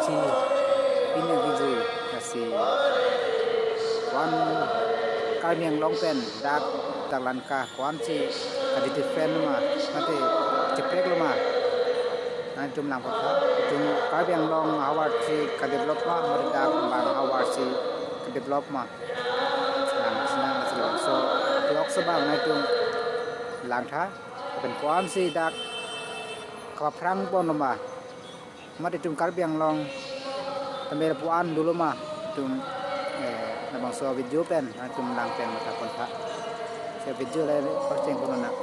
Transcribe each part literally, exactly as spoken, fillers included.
Si pini video lasi ko-an Karbi Anglong pen dak dak Langka ko-ansi kadi different ma mate cheprek lo ma, nangtum lang patha. Itum Karbi Anglong havarsi kadevelop ma mate dak bang havarsi kadevelop ma, lang sinang lasi labangso vlog si bang nangtum langtha. Lapen ko-ansi dak kapaphrang pon lo ma, mate itum Karbi Anglong tame lapu-an dolo ma, itum, eh, labangso video pen nangtum lang pen matha pon tha. Si video le pacheng pon nang.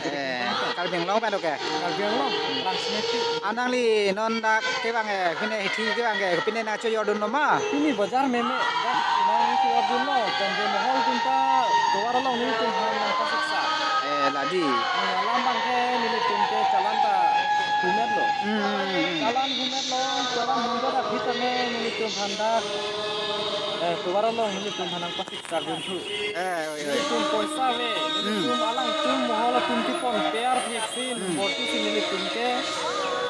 Eh, Karbi Anglong pen oke. Karbi Anglong, Langsimeti. Anangli non dak kevang ke, pine hithi kevang ke, pine nangchojordun lo ma? Pini bazar meme, dak nangchojordun lo, pen ke mohol atum ta tovar along nelitum aphan nangpasiksa. Eh, ladi. Alam abang ke nelitum ke challan ta humet lo. Hmm. Challan humet lo, challan humet aphi tame nelitum aphan dak, eh, tovar along nelitum aphan nangpasik Sarjun thu. Eh, oi, oi. Nelitum poisa ave. Hmm. Nelitum alangtum mohol atum kepon per thek si, hmm, borti si nelitum ke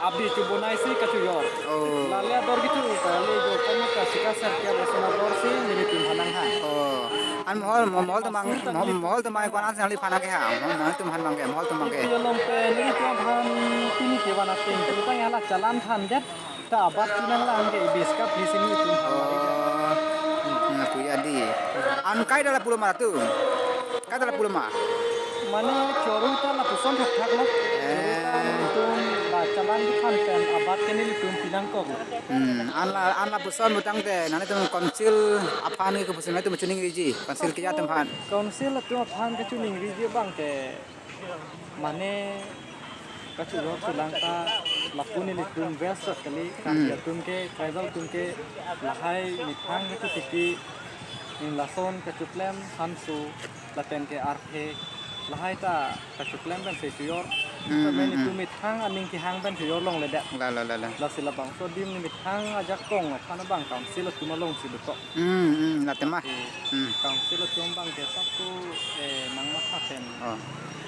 abi chobonai si kachojor. Oh. Lale ador kethu kali jo kono ka sika serke lason ador si nelitum aphan nanghang. Oh. An mohol, mo-, mohol atum abang, mo-, mohol atum abang ko-ansi nangliphan nangkehang. Mo-, mohol atum aphan abang ke, mohol atum abang ke. Nelitum along pen nelitum aphan pini kevan ateng. Tentang hala challan thandet. Ta abat chinang lang ke ibis ka pisi nelitum aphan mari ke. Oh. Hmm, puya di. An kaita lapu lo ma tu? Kaita lapu lo ma? Mane choro ta lapuson thakthak lo. Eh. Choro ta nelitum la challan kephan pen abat ke nelitum pinangkok lo. Hmm, an la, an lapuson pu tangte nanglitum council aphan ke kopusi nanglitum choningriji, council keja atum aphan. Council atum aphan ke choningriji abang ke mane kachojor cholang ta lapu nelitum West chot kali, Karbi, hmm, atum ke, tribal atum ke lahai methang kachotiki, lason kachoklem hanso lapen ke arphe lahai ta kachoklem pensi chojor. Hmm, hmm, hmm. Nelitum methang aning kehang pen chojor longledet. La, la, la, la. Lasi labangso adim methang ajakong aphan abang council atum alongsi dokok. Hmm, hmm, latum ma. Eh, hmm. Council atum abang ke sap tu, eh, nangmatha pen. Oh.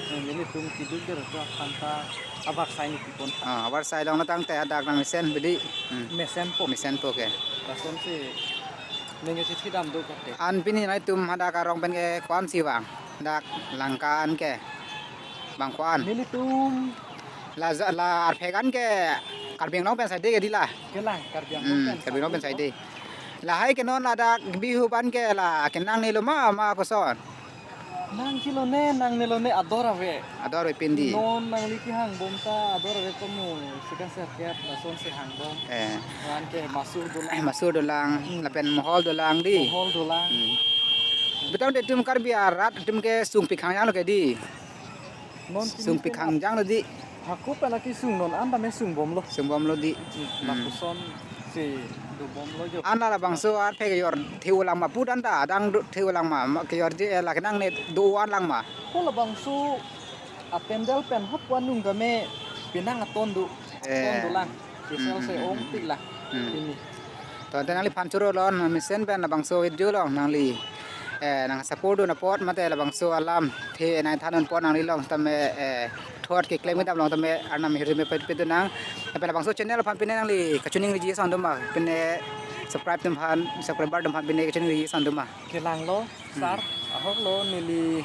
Eh, nelitum kiduk der tu aphan ta avarsai ni kipon. Ah, avarsai long na tangte hadak nangmesenpo di. Hmm. Mesenpo. Mesenpo ke. Lasonsi ningje chithi damdo kate. An pini nangtum hadak arong pen ke ko-ansi vang? Dak Langka an ke. Bang ko-an? Nelitum. La ja-, la arphe an ke Karbi Anglong pen saide ke di la? Kelang, Karbi Anglong, hmm, pen. Karbi Anglong pen saide. Lahai ke non ladak Bihu abang ke la kenangne lo ma, ma koson? Nangji lone, nangne lone ador ave. Ador ave pin di. Non nangli kehang bom ta ador ave komo, sika serkep lasonsi hang bom. Eh. Ran ke masur dolang. Eh, masur dolang, hmm, lapen mohol dolang di. Mohol dolang. Hmm. Betang de itum Karbi arat itum ke sung pikhang janglo ke di. Non sung pikhang janglo di. Hako pen akesung non an tame sung bomlo. Sung bomlo di. Hmm, hmm. Lapuson si do bomlo jo. An labangso arphe kejor the-o lang ma put an ta adang do the-o lang ma, ma kejorji, eh, la kenangne do-an lang ma. Ko labangso apendel pen hap wan nung tame penang aton do. Eh. Aton dolang. Kesel, hmm, se, hmm, ong, hmm, tik lang. Hmm. Pini. To, ante nangliphan choro lo, nangmesen pen labangso video along nangli, eh, nang support dun apot mate labangso alam the nangthandun apot nangli along tame, eh, thot keklem kedam along tame arnam ahirjume pet pet nang. Lapen labangso channel aphan pine nangli kachoningriji ason do ma, pine subscribe atum aphan, subscriber atum aphan pine kachoningriji ason do ma? Kelang lo, hmm, sir, ahok lo neli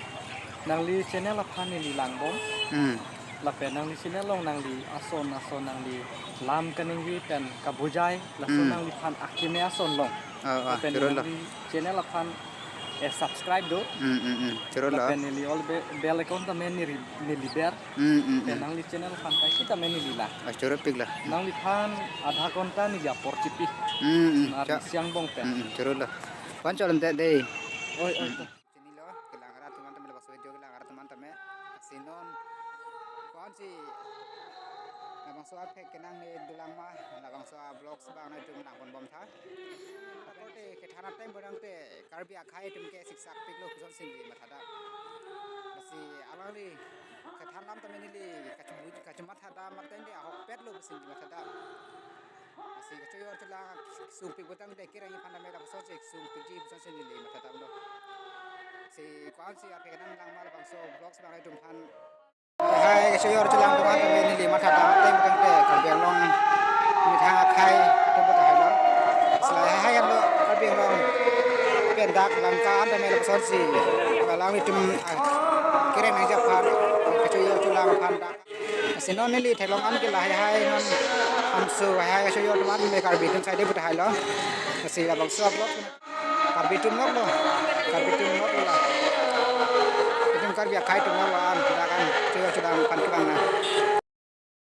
nangli channel aphan neli lang bom. Hmm. Lapen nangli channel along nangli ason ason nangli lam kaningri pen kabujai laso Hmm. nangliphan akeme ason long. Oh, oh, Lapen choro lo. nangli channel aphan eh subscribe do. Hmm, hmm, hmm. Choro lo. Lapen neli all be- bell icon tame neli neli ber. Hmm, hmm, Pen hmm. nangli channel aphan kaisi tame neli la. Ah, choro pik la. Nangliphan adha ghonta neli apor chipi. Hmm, hmm. Nar Cha- siang bong pen. Hmm, hmm. Choro lo. Kwan cholom te dei. Oi, oi. Chinilo, kelang arat atum an tame, labangso video kelang arat atum an tame. Si non, kwan si, labangso arphek kenang ne dolang ma, labangso a vlogs abang ne jum lang pon bom tha. Korte kethan ateng bodang te, Karbi akhei atum ke siksak pik lo puson si neli matha dam. Si alangli kethan lam tame neli kachebu- kachematha dam ateng de ahokpet lo puson si neli matha dam. Si kachoyor chelang sungpik bodang de kerang iphan tame labangso si sungpikji puson si neli matha dam lo. Si kwan si arphek kenang lang ma labangso vlogs abang ne jum phan. Hai, kachoyor chelang atum an tame neli matha dam ateng bodang te Karbi Anglong methang akhei atum puta hai lo. Selai hai hai lo Karbi Anglong pen dak Langka an tame lapuson si. Alangli atum, ah, kereng nangji aphan, kachoyor chelang aphan dak. Si non neli theklong an ke lahai hai non hamso hai hai kachoyor atum an tame Karbi atum side puta hai lo. Si labangso vlog Karbi atum nok lo. Karbi atum nok lo la. Itum Karbi akhei atum nok lo an, dak an, choyor chelang aphan kevang na.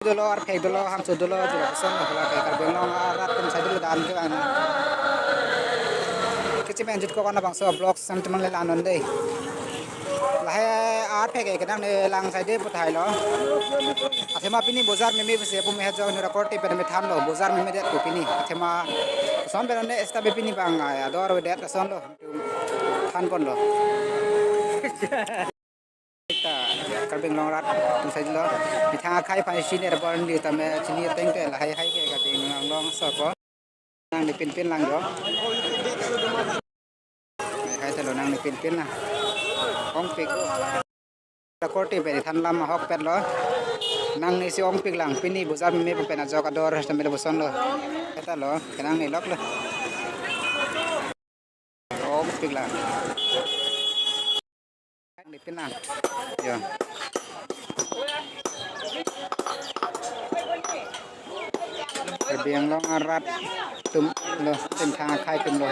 Dolo, arphek dolo, hamso dolo, jula koson lo la ke Karbi Anglong arat atum side lo dan kevang na. Kechimen jut ko kan labangso vlogs an teman le la non dei. Lahai arphek kenang ne lang side puta hai lo. Athema pini bojar meme pusi pu me ha jo nura korte pen me than lo, bojar meme det ko pini. Athema son pen ne esta be pini bang, ah, ador ve det son lo. Than pon lo. Ta Karbi Anglong arat atum side lo. Methang akhei aphan chini er bon di tame chini ateng te lahai hai ke Karbi Anglong so ko. Nangli pinpin lang jo. Hai hai ta lo nangli pinpin lang. Ongpik. Korte pen than lam ahokpet lo. Nangli si ongpik lang. Pini bojar meme pu pen ajok ador tame lapuson lo. Eta lo, kenang ne lok lo. Ongpik lang. Nangli pinpin lang. Yo. Karbi Anglong arat atum lo, methang akhei atum lo.